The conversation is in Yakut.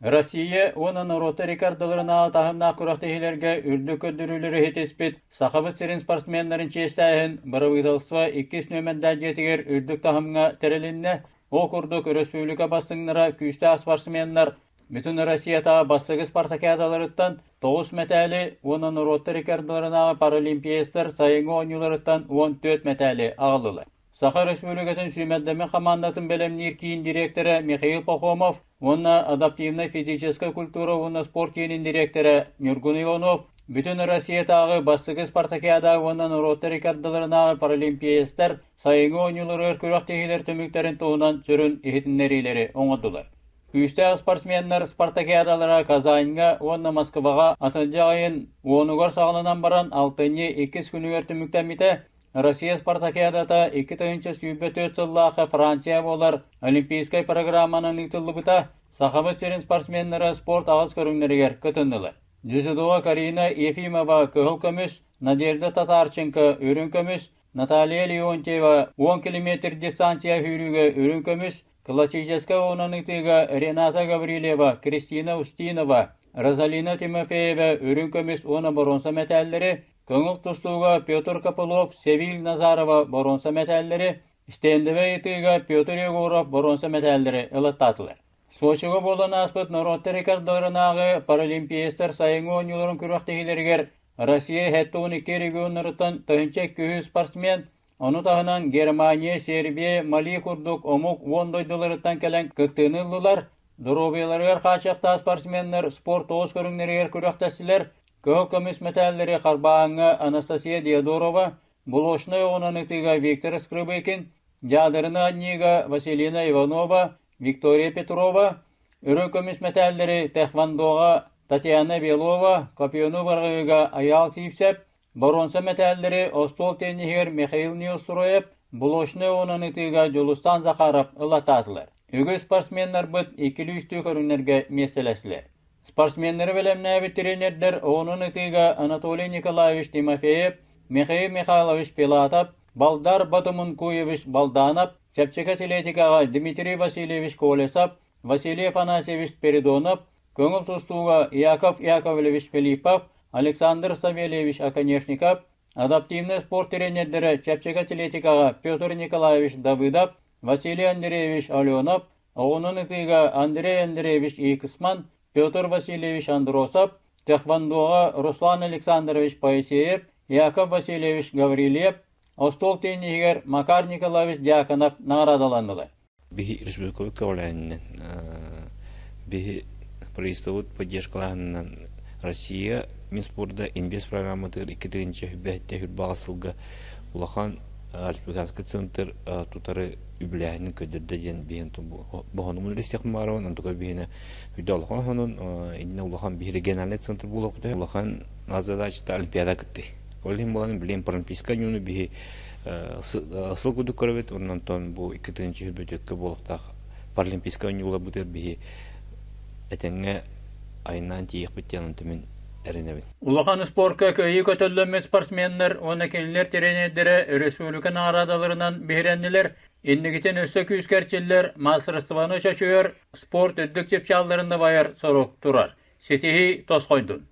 Россия уонна норуоттар рекордаларынааҕы таһымнаах күрэхтэһиилэргэ үрдүк көрдөрүүлэри ситиспит Сахабыт сирин спортсменнарын чиэстээһин бырабыыталыстыба иккис нүөмэрдээх дьиэтигэр үрдүк таһымҥа тэрилиннэ. Ол курдук өрөспүүбүлүкэ бастыҥнара күүстээх спортсменнар Бүтүн Россиятааҕы бастакы спартакиадаларыттан тоҕус мэтээли уонна норуоттар рекордаларынааҕы паралимпиецтар сайыҥҥы оонньууларыттан 14 мэтээли аҕаллылар. Саха Өрөспүүбүлүкэтин сүүмэрдэммит хамаандатын бэлэмниир киин дириэктэрэ Михаил Пахомов уонна адаптивнай физическэй культура уонна спорт киинин дириэктэрэ Ньургун Иванов Бүтүн Россиятааҕы бастакы спартакиада уонна норуоттар иккардыларынааҕы паралимпиецтэр сайыҥҥы оонньууларыгар күрэхтэһиилэр түмүктэрин туһунан сүрүн иһитиннэриилэри оҥордулар. Күүстээх спортсменнар спартакиадалара Казаньҥа уонна Москваҕа атырдьах ыйын уонугар саҕаланан баран алтынньы иккис күнүгэр түмүктэммитэ. Россия спартакиадата 2024 сыллаахха Франция буолар олимпийскай программанан ыытыллыбыта. Сахабыт сирин спортсменнара спорт аҕыс көрүҥнэригэр кытыннылар. Дзюдоҕа Карина Ефимова кыһыл көмүс, Надежда Татарченко үрүҥ көмүс, Наталья Леонтьева 10 километр дистанция сүүрүүгэ үрүҥ көмүс, классическай уонан ыытыыга Рената Гаврильева, Кристина Устинова, Розалина Тимофеева үрүҥ көмүс уонна боруонса мэтээллэри, Көҥүл тустууга Петр Копылов, Севиль Назарова боруонса мэтээллэри, стендовай ытыыга Петр Егоров боруонса мэтээллэри ылаттаатылар. Сочига буолан ааспыт норуоттар рекордаларынааҕы паралимпиецтэр сайыҥҥы оонньууларын күрэхтэһиилэригэр Россия 72 регионнарыттан 1200 спортсмен, ону таһынан Германия, Сербия, Мали курдук омук уон дойдуларыттан кэлэн кыттыыны ыллылар. Доруобуйаларыгар хааччахтаах спортсменнар спорт тоҕус көрүҥнэригэр күрэхтэстилэр. Кыһыл көмүс мэтээллэри харбааһыҥҥа Анастасия Диодорова, Булочнай оҕунан ытыыга Виктор Скрыбыкин, Дьаадырына анньыыга Василина Иванова, Виктория Петрова, Өрө көмүс мэтээллэри тхэквондоҕа Татьяна Белова, копьену быраҕыыга Айаал Сивцев, боруонса мэтээллэри остуол тенниһигэр Михаил Неустроев, Булочнай оҕунан ытыыга Дьулустаан Захаров ылаттаатылар. Үгүс спортсменнарбыт иккилии-үстүү көрүҥнэргэ миэстэлэстилэр. Спортсменнары бэлэмнээбит тренердэр оҕунан ытыыга Анатолий Николаевич Тимофеев, Михаил Михайлович Филатов, Балдар Батумункуевич Балданов, чэпчэки атлетикаҕа Дмитрий Васильевич Колесов, Василий Афанасьевич Спиридонов, көҥүл тустууга Яков Яковлевич Филиппов, Александр Савельевич Оконешников, адаптивнай спорт тренердэрэ чэпчэки атлетикаҕа Петр Николаевич Давыдов, Василий Андреевич Аленов, Оҕунан ытыыга Андрей Андреевич Иксман, Петр Васильевич Андросов, тхэквондоҕа Руслан Александрович Поисеев, Яков Васильевич Гаврильев, остуол тенниһигэр Макар Николаевич Дьяконов наҕараадаланнылар. Биһи республикабыт көҕүлээһининэн биһи правительствобыт поддержкалааһынынан Россия Минспорда инвест программатыгар 2007 сылга улахан республиканский центр тутары үбүлээһинин көрдөрдө диэн биһин боһонумун үлэстиэхпин баарабын онтука биһине үрдэ улахан хонун иннэ улахан биһи региональный центр буолуохпут улахан задачата олимпиада кытты ол иһин буолан билин паралимпийскай ньууну биһи сыл курдук көрөбүт оннонтон бу 2 буолуохтаах паралимпийскай оонньууларбытыгар биһи этэҥҥэ айаннаан тиийиэхпит диэн онтон мин эрэнэбин. Улахан спорка кыайыы көтөллөммүт спортсменнар уонна кинилэр тренердэрэ өрөспүүбүлүкэ наҕараадаларынан биһирэннилэр. Инникитин өссө күүскэ эрчиллэр, маастарыстыбаны чочуйар, спорт үрдүк чыпчаалларын дабайар сорук турар. Ситиһии тосхойдун.